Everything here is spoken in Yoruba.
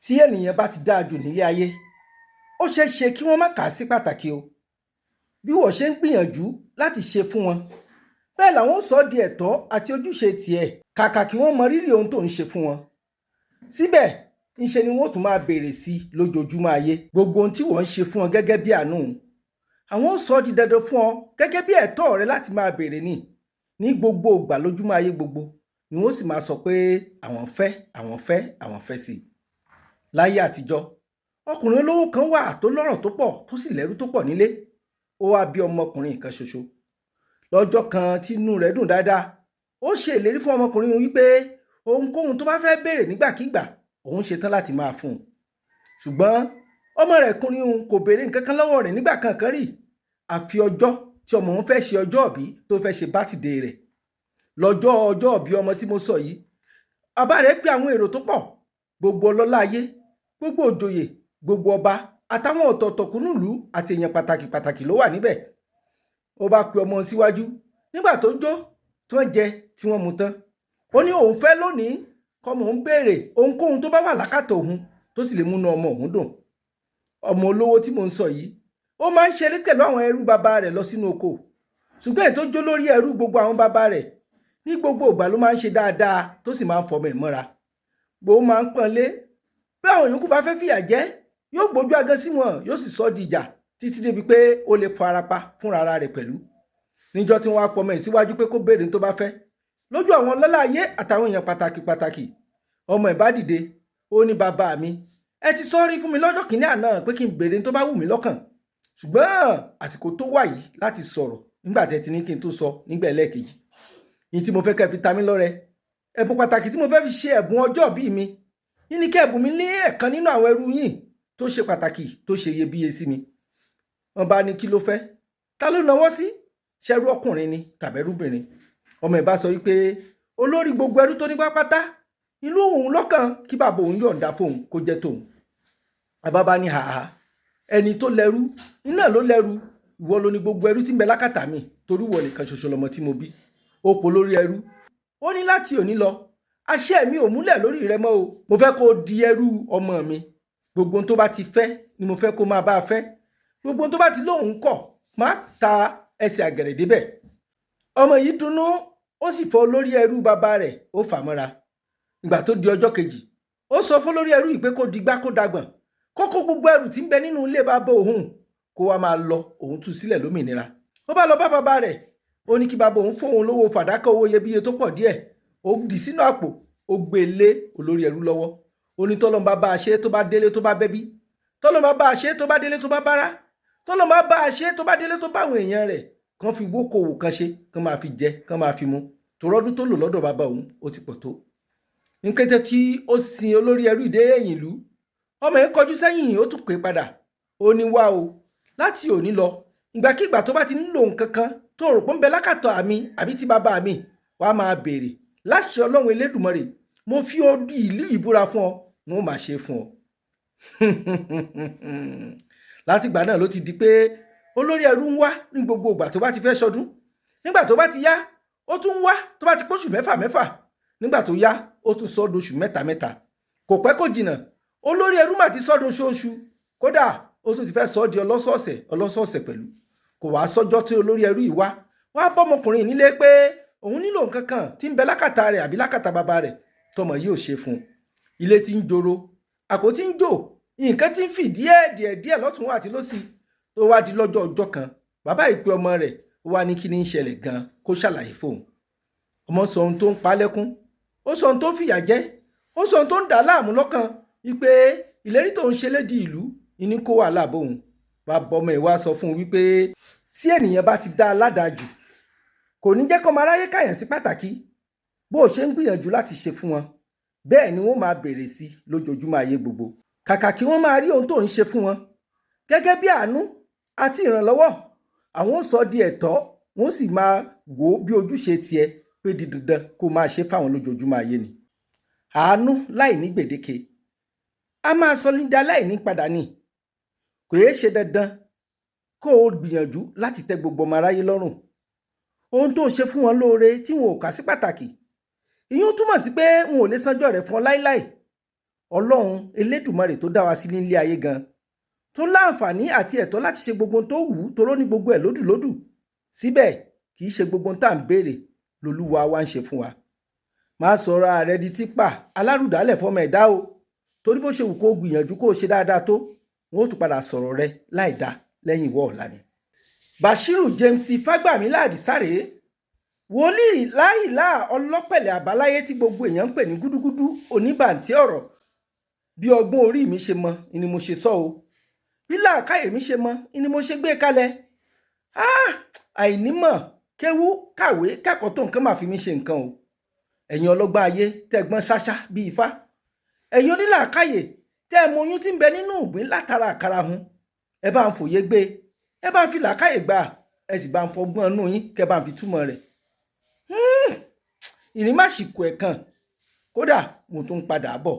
Tí ènìyàn bá ti dáa jù nílé ayé, ó ṣeé ṣe kí wọ́n má kà á sí pàtàkì o. Bí wọ́n ṣe ń gbìyànjú láti ṣe fún wọn, bẹ́ẹ̀ làwọn ó sọ ọ́ di ẹ̀tọ́ àti ojúṣe tiẹ̀, kàkà kí wọ́n mọ rírì ohun tó ń ṣe fún wọn. Síbẹ̀, ńṣe ni wọ́n ó tún máa béèrè sí i lójoojúmọ́ ayé. Gbogbo ohun tí wọ́n ń ṣe fún wọn gẹ́gẹ́ bí àánú, àwọn ó sọ ọ́ di dandan fún ọ gẹ́gẹ́ bí ẹ̀tọ́ rẹ láti máa béèrè ní gbogbo ìgbà lójúmọ́ ayé gbogbo ni wọ́n sì máa sọ pé àwọn fẹ́, àwọn fẹ́, àwọn fẹ́ sí i. Láyé àtijọ́, ọkùnrin olówó kan wà tó lọ́rọ̀ tó pọ̀, tó sì lẹ́rú tó pọ̀ nílé. Ó wá bí ọmọkùnrin kan ṣoṣo. Lọ́jọ́ kan tí inú rẹ̀ dùn dáadáa, ó ṣe ìlérí fún ọmọkùnrin wípé ohunkóhun tó bá fẹ́ béèrè nígbàkigbà, òun ṣetán láti máa fún un. Ṣùgbọ́n ọmọ rẹ̀ kùnrin òun kò béèrè nǹkan kan lọ́wọ́ rẹ̀ nígbà kankan rí, àfi ọjọ́ tí ọmọ òun fẹ́ ṣe ọjọ́ ìbí, tó fẹ́ ṣe bátìdé rẹ̀. Lọ́jọ́ ọjọ́ ìbí ọmọ tí mo sọ yìí, bàbá rẹ̀ pe àwọn èrò tó pọ̀, gbogbo ọlọ́lá ayé, gbogbo òjòyè, gbogbo ọba àtàwọn ọ̀tọ̀ọ̀tọ̀ kúnlùlù àti èèyàn pàtàkì pàtàkì ló wà níbẹ̀. Ó bá pe ọmọ síwájú. Nígbà tó jó, tí wọ́n jẹ, tí wọ́n mu tán, ó ní òun fẹ́ lónìí kọ́mọ òun béèrè ohunkóhun tó bá wà lákàtà òun tó sì lè múnú ọmọ òun dùn. Ọmọ olówó tí mò ń sọ yìí, ó máa ń ṣeré pẹ̀lú àwọn ẹrú bàbá rẹ̀ lọ sínú oko. Ṣùgbọ́n èyí tó jó lórí ẹrú gbogbo àwọn bàbá rẹ̀, ní gbogbo ìgbà ló máa ń ṣe dáadáa, tó sì máa ń fọmọ ẹ̀ mọ́ra, bó máa ń pọ́n lé. Bí àwọn yòókù bá fẹ́ fìyà jẹ, yóò gbójú agan sí wọn, yóò sì sọ ọ́ di ìjà títí débi pé ó lè farapa fúnra ara rẹ̀ pẹ̀lú. Níjọ́ tí wọ́n á pọmọ ẹ̀ síwájú pé kó béèrè tó bá fẹ́ lójú àwọn ọlọ́lá ayé àtàwọn èèyàn pàtàkì pàtàkì, ọmọ ẹ̀ bá dìde, ó ní, "Bàbá mi, ẹ ti sọ rí fún mi lọ́jọ́ kìíní àná pé kí n béèrè tó bá wù mí lọ́kàn, ṣùgbọ́n àsìkò tó wà yìí láti sọ̀rọ̀ nígbà tẹ́ ti ní kí n tó sọ nígbà ẹlẹ́ẹ̀kejì ní tí mo fẹ́ kẹ́ fi ta mí lọ́rẹ, ẹ̀bùn pàtàkì tí mo fẹ́ fi ṣe ẹ̀bùn ọjọ́ ìbí mi yín ní kẹ́ ẹ̀bùn mi ní ẹ̀kan nínú àwọn ẹrú yín tó ṣe pàtàkì, tó ṣe iyebíye sí mi." Wọ́n bá ní, "Kí ló fẹ́? Ta ló nawọ́ sí? Ṣẹ́rú ọkùnrin ni tàbẹ́rúbìnrin?" Ọmọ ẹ̀ bá sọ wípé olórí gbogbo ẹrú tó ní pápátá ìlú òun lọ́kàn kí bàbá òun yọ̀ǹda fóun kó jẹ́ tòun. Bàbá bá ní, "Hàhà, ẹni tó lẹ́rú iná ló lẹ́rú. Ìwọ ló ní gbogbo ẹrú tí ń bẹ lákàtà mi, torí ìwọ nìkan ṣoṣo lọmọ tí mo bí." Ó pò lórí ẹrú, ó ní, "Láti òní lọ, àṣẹ mi ò múlẹ̀ lórí rẹ mọ́ o. Mo fẹ́ kó o di ẹrú ọmọ mi. Gbogbo ohun tó bá ti fẹ́ ni mo fẹ́ kó máa bá a fẹ́. Gbogbo ohun tó bá ti lóun kọ̀, má ta ẹsẹ̀ àgẹ̀rẹ̀ débẹ̀." Ọmọ yìí dunnú, ó sì fọ olórí ẹrú bàbá rẹ̀, ó fà mọ́ra. Ìgbà tó di ọjọ́ kejì, ó sọ fún olórí ẹrú yìí pé kó digbá, kó dagbọ̀n, kó kó gbogbo ẹrù tí ń bẹ nínú ilé bàbá òun, kó wá máa lọ, òun tú sílẹ̀ lómìnira. Ó bá lọ bá bàbá rẹ̀, ó ní kí bàbá òun fóun lówó fàdákà, owó iyebíye tó pọ̀ díẹ̀. Ó dì sínú àpò, ó gbé e lé olórí ẹrú lọ́wọ́. Ó ní tọ́lọ́n bá bá a ṣe, tó bá délé, tó bá bẹ́bí, tọ́lọ́n bá bá a ṣe, tó bá délé, tó bá bára, tọ́lọ́n bá bá a ṣe, tó bá délé, tó bá àwọn èèyàn rẹ̀, kàn fi wókòwò kan ṣe, kàn máa fi jẹ, kàn máa fi mu, tòrọ́dún tó lò lọ́dọ̀ bàbá òun ó ti pọ̀ tó. Ní kété tí ó sin olórí ẹrú ìdé ẹ̀yìn ìlú, ọmọ yẹn kọjú sẹ́yìn, ó tún pè padà. Ó ní, "Wá o, láti òní lọ, ìgbàkigbà tó bá ti nílò nǹkan kan tó rò pé ń bẹ lákàtọ̀ àmì àbí tí bàbá mi, wàá máa béèrè. Láṣẹ Ọlọ́run Elédùmarè, mo fi odi ìlú ìbúra fún ọ, wọn ó máa ṣe fún ọ." Látìgbà náà ló ti di pé olórí ẹrú ń wá ní gbogbo ìgbà tó bá ti fẹ́ ṣọdún. Nígbà tó bá ti yá, ó tún ń wá tó bá ti póṣù mẹ́fà mẹ́fà. Nígbà tó yá, ó tún sọ doṣù mẹ́ta mẹ́ta. Kò pẹ́ kò jìnnà, olórí ẹrú mà ti sọ doṣooṣù. Kódà, ó tún ti fẹ́ sọ di ọlọ́sọ̀ọ̀sẹ̀ ọlọ́sọ̀ọ̀sẹ̀ pẹ̀lú. Kò wá sọ́jọ́ tí olórí ẹrú yìí wá wá bọ́mọkùnrin nílé pé òun nílò nǹkan kan tí ń bẹ lákàtà rẹ̀ àbí lákàtà bàbá rẹ̀ tọmọ yìí ò ṣe fún un. Ilé tí ń joro, àpò tí ń jò, nǹkan tí ń fì díẹ̀ díẹ̀ díẹ̀ lọ́tún àti lósì. Tó wá di lọ́jọ́ ọjọ́ kan, bàbá ìpè ọmọ rẹ̀, ó wá ní kí ní í ṣẹlẹ̀ gan, kó ṣàlàyé fóun. Ọmọ sọ ohun tó ń pa lẹ́kún, ó sọ ohun tó ń fìyà jẹ, ó sọ ohun tó ń dà á láàmú lọ́kàn wípé ìlérí tó ń ṣe lédi ìlú ìní kó wàhálà bóun. Bàbá ọmọ ẹ̀ wá sọ fún un wípé tí ènìyàn bá ti dá a ládàá jù, kò ní jẹ́ kó máa ráyé kàyàn sí pàtàkì. Bó o ṣe ń gbìyànjú láti ṣe fún wọn, bẹ́ẹ̀ ni wọ́n máa béèrè sí lójoojúmọ́ ayé gbogbo. Kàkà kí wọ́n máa rí ohun tó ń ṣe fún wọn gẹ́gẹ́ bí àánú àti ìrànlọ́wọ́, àwọn ó sọ di ẹ̀tọ́, wọ́n sì máa wò ó bí ojúṣe tiẹ̀ pé di dandan kó máa ṣe fáwọn lójoojúmọ́ ayé ni. Àánú láì ní gbèdéke a máa sọ ní di aláìní padà ni. Kò yéé ṣe dandan kó o gbìyànjú láti tẹ́ gbogbo ọmọ aráyé lọ́rùn. Ohun tó o ṣe fún wọn lóore tí wọn ò kà sí pàtàkì, ìyún túmọ̀ sí pé wọn ò lè sanjọ́ rẹ̀ fún ọ láíláì. Ọlọ́run Elédùmarè tó dá wa sí nílé ayé gan, tó láǹfààní àti ẹ̀tọ́ láti ṣe gbogbo ohun tó wù ú, toró ní gbogbo ẹ̀ lódùlódù. Síbẹ̀ kì í ṣe gbogbo ohun tá à ń béèrè lolúwa wa ń ṣe fún wa. Má sọ̀rọ̀ ààrẹ di tipa alárùdálẹ̀ fọmọ ẹ̀dá o, torí bó ṣe wù kó gbìyànjú kó ṣe dáadáa tó, wọn ó tún padà sọ̀rọ̀ rẹ láì dá lẹ́yìn ìwọ ọ̀la ni. Bashiru James Fagbamila Adisa rèé, wòlíì láìlá ọlọ́pẹ̀lẹ̀ àbáláyé tí gbogbo èèyàn ń pè ní gúdúgúdú oníbàǹtí ọ̀rọ̀. Bí ọgbọ́n orí mi ṣe mọ ni mo ṣe sọ o, bí làákàyè mi ṣe mọ ni mo ṣe gbé kalẹ̀. Àìnímọ̀ kéwú kàwé kẹ́kọ̀ọ́ tó nǹkan máa fi mí ṣe nǹkan o. Ẹ̀yin ọlọ́gbọ́n ayé tẹ́ gbọ́n ṣáṣá bí ifá, ẹ̀yin onílàákàyè tẹ́ ẹ mọ oyún tí ń bẹ nínú ìgbín látara àkàrà hun, ẹ bá ń fòye gbé, ẹ bá ń fi làákàyè gbà, ẹ sì bá ń fọgbọ́n inú yín kẹ́ bá ń fi túmọ̀ rẹ̀. Ìrìn má ṣìkò ẹ̀ kan, kódà mo tún ń padà bọ̀.